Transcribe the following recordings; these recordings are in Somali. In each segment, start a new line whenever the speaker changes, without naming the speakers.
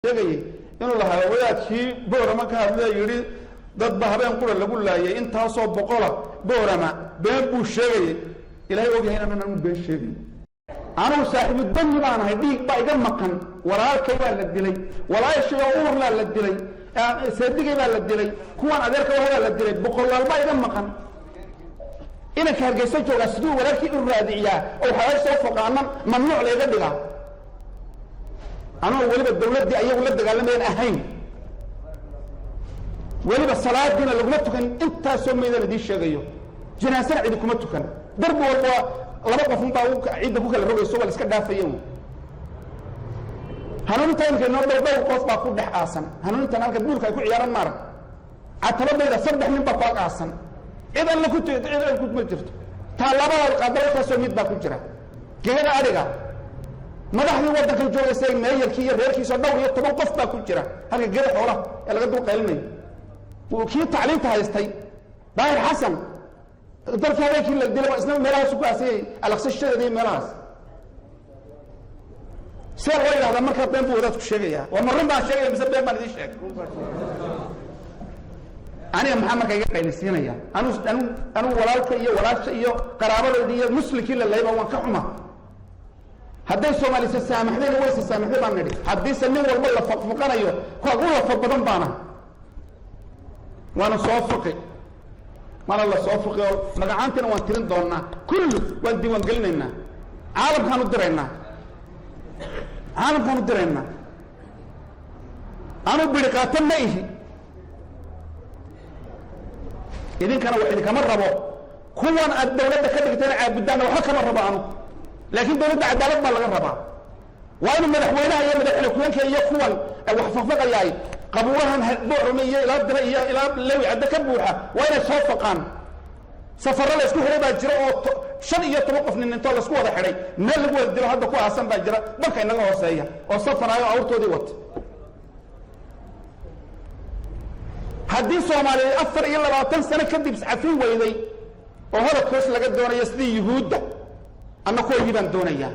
Sheegayay inuu lahaa wadaadkii Boorama ka hadlaya, yidhi dadba habeen qura lagu laayay intaasoo boqola Boorama, been buu sheegayay. Ilahay ogyahay inaanan anu been sheegay. Anugu saaxiibu dami baan ahay, dhiig baa iga maqan. Walaalkay baa la dilay, walaashay oo uurlaa la dilay, seedigay baa la dilay, kuwan adeerka wahabaa la dilay, boqolaal baa iga maqan. Inanka Hargeysa joogaa siduu walaalkii u raadiciyaa oo waxaa soo foqaana mamnuuc layga dhigaa, anoo weliba dawladdii ayagu la dagaalamayaan ahayn, weliba salaadiina laguma tukan. Intaasoo maydaan idiin sheegayo, jinaasana cidi kuma tukan. Darbi walba laba qof unbaa ciidda ku kala rogayso, waa la iska dhaafaya. Hanuuninta imika inoo dhow dhowr qof baa ku dhex aasan. Hanuunintan halka duulka ay ku ciyaaraan maarag catabadayda saddex nin baa ku ag aasan, cid alla ku cid al kuma jirto. Taallabadaad qaadalakaasoo mid baa ku jira gegada adhiga. Madaxdii waddankan joogaysa, meeyarkii iyo reerkiisa, dhowr iyo toban qof baa ku jira halka geda xoolaha ee laga dul qaylinayo. Kii tacliinta haystay, Daahir Xasan, dalkii habeenkii la dilay waa isna meelahaasu ku aasayay, Alaqsashadeeda iyo meelahaas. See loo yidhahdaa markaa been buu wadaadku sheegayaa? Waa ma run baan sheegaya mise been baan idiin sheegay? Aniga maxaa markaa iga qaylisiinaya? Anu anu anigu walaalka iyo walaasha iyo qaraabadayda iyo muslimkii la layba waan ka xuma. Hadday Soomaalisa saamaxdayna wayse saamaxday baan nidhi. Haddiise nin walba la faqfaqanayo, kuwa ugu lafa badan baana waana soo fiqi, mana la soo fiqi oo magacaantiina waan tirin doonaa, kullu waan diiwaan gelinaynaa, caalamkaan u diraynaa, caalamkaan u diraynaa. Anuu biri qaata ma ihi, idinkana wax idinkama rabo. Kuwan aad dawladda ka dhigtayna caabuddaanna waxba kama rabo anu, laakiin dawladda cadaalad baa laga rabaa. Waa inuu madaxweynaha iyo madaxweyne ku-xigeenka iyo kuwan wax faqfaqayaay qabuurahan Boorame iyo ilaa Dira iyo ilaa Lewi Cadde ka buuxa waa inay soo faqaan. Safarro la isku xidhay baa jira oo 15 qof nin intoo laisku wada xidhay meel lagu wada dilo hadda ku aasan baa jira, dalka inaga hooseeya oo safaraayo awrtoodii wata. Haddii Soomaaliya 24 sano kadib iscafin weyday oo Holocaust laga doonayo sidii Yuhuudda, anna kuwaygii baan doonayaa.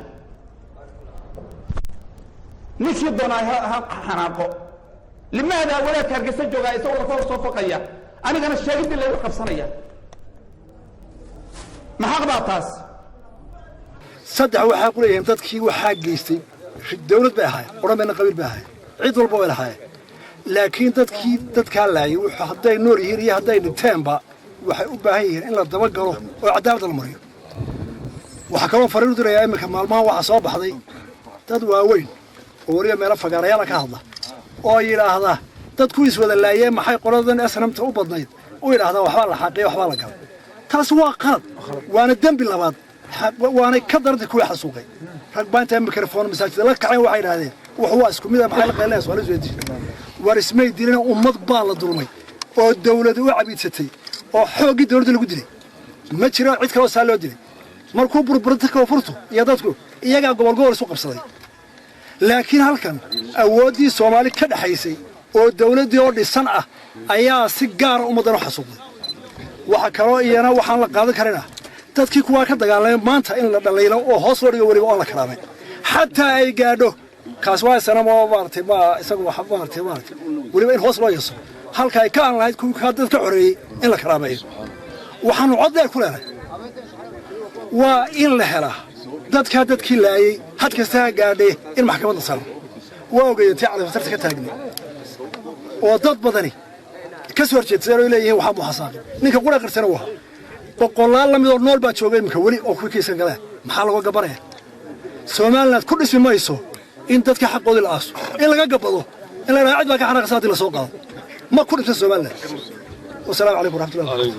Ninkii doonaa ha xanaaqo. Limaada wadaadka Hargeysa joogaa isagoo lafa soo faqaya, anigana sheegiddii laygu qabsanaya? Ma xaq baa taas?
Saddex waxaa ku leeyihiin dadkii waxaa geystay dawlad bay ahaayeen, odhan bayna qabiil bay ahaayeen, cid walba way lahaayeen, laakiin dadkii dadkaa laayay wuxuu hadday nool yihiin iyo hadday dhinteenba waxay u baahan yihiin in la dabagalo oo cadaaladda la mariyo. Waxaa kaloo fariin u dirayaa, iminka maalmahan waxaa soo baxday dad waaweyn oo weliba meelo fagaarayaala ka hadla oo yidhaahda dadku is wada laayeen, maxay qoladan SNMta u badnayd u yidhaahdaa waxbaa la xaqiya, waxbaa la galay. Taas waa qalad, waana dembi labaad, waanay ka darantay kuwii xasuuqay. Rag baa intaa mikrofon masaajida la kaceen waxay yidhahdeen wax waa isku mid ah, maxay la qaylinaysa? Waa la isweydiisay, war ismay dilina, ummad baa la dulmay oo dawladu u cabiidsatay oo xooggii dawladda lagu dilay. Ma jiro cid kaloo saa loo dilay. Markuu burburta koonfurtu iyo dadku iyagaa gobol gobol isu qabsaday, laakiin halkan awooddii Soomaali ka dhexaysay oo dawladdii oo dhisan ah ayaa si gaara ummaddan u xasuuqday. Waxa kaloo iyana waxaan la qaadan karina dadkii kuwaa ka dagaalamay maanta in la dhaliilo oo hoos loo dhigo, weliba oon la karaamayn xataa ay gaadho. Kaas waa isana ma maaragtay, ma isagu wax maaragtay weliba in hoos loo yeeso halka ay ka aan lahayd kuwii kaa dad ka xoreeyey in la karaameeyo. Waxaanu cod dheer ku leenahay waa in la helaa dadkaa dadkii laayey had kasta ha gaadhee in maxkamadda saro. Waa ogeeyeen tii califatarta ka taagnay oo dad badani ka soo horjeedsadeen oo leeyihiin waxaa muxasaaqay ninka qura qarsana waa boqolaal la midoo nool baa jooga iminka weli oo kuwii kiisan galeen. Maxaa looga gabanaya? Somaliland ku dhismi mayso in dadka xaqoodii la aaso, in laga gabado, in la yidhaha cid baa ka xanaaqaysa haddii la soo qaado. Ma ku dhisma Somaliland. Wasalaamu calaykum waraxmatullahi.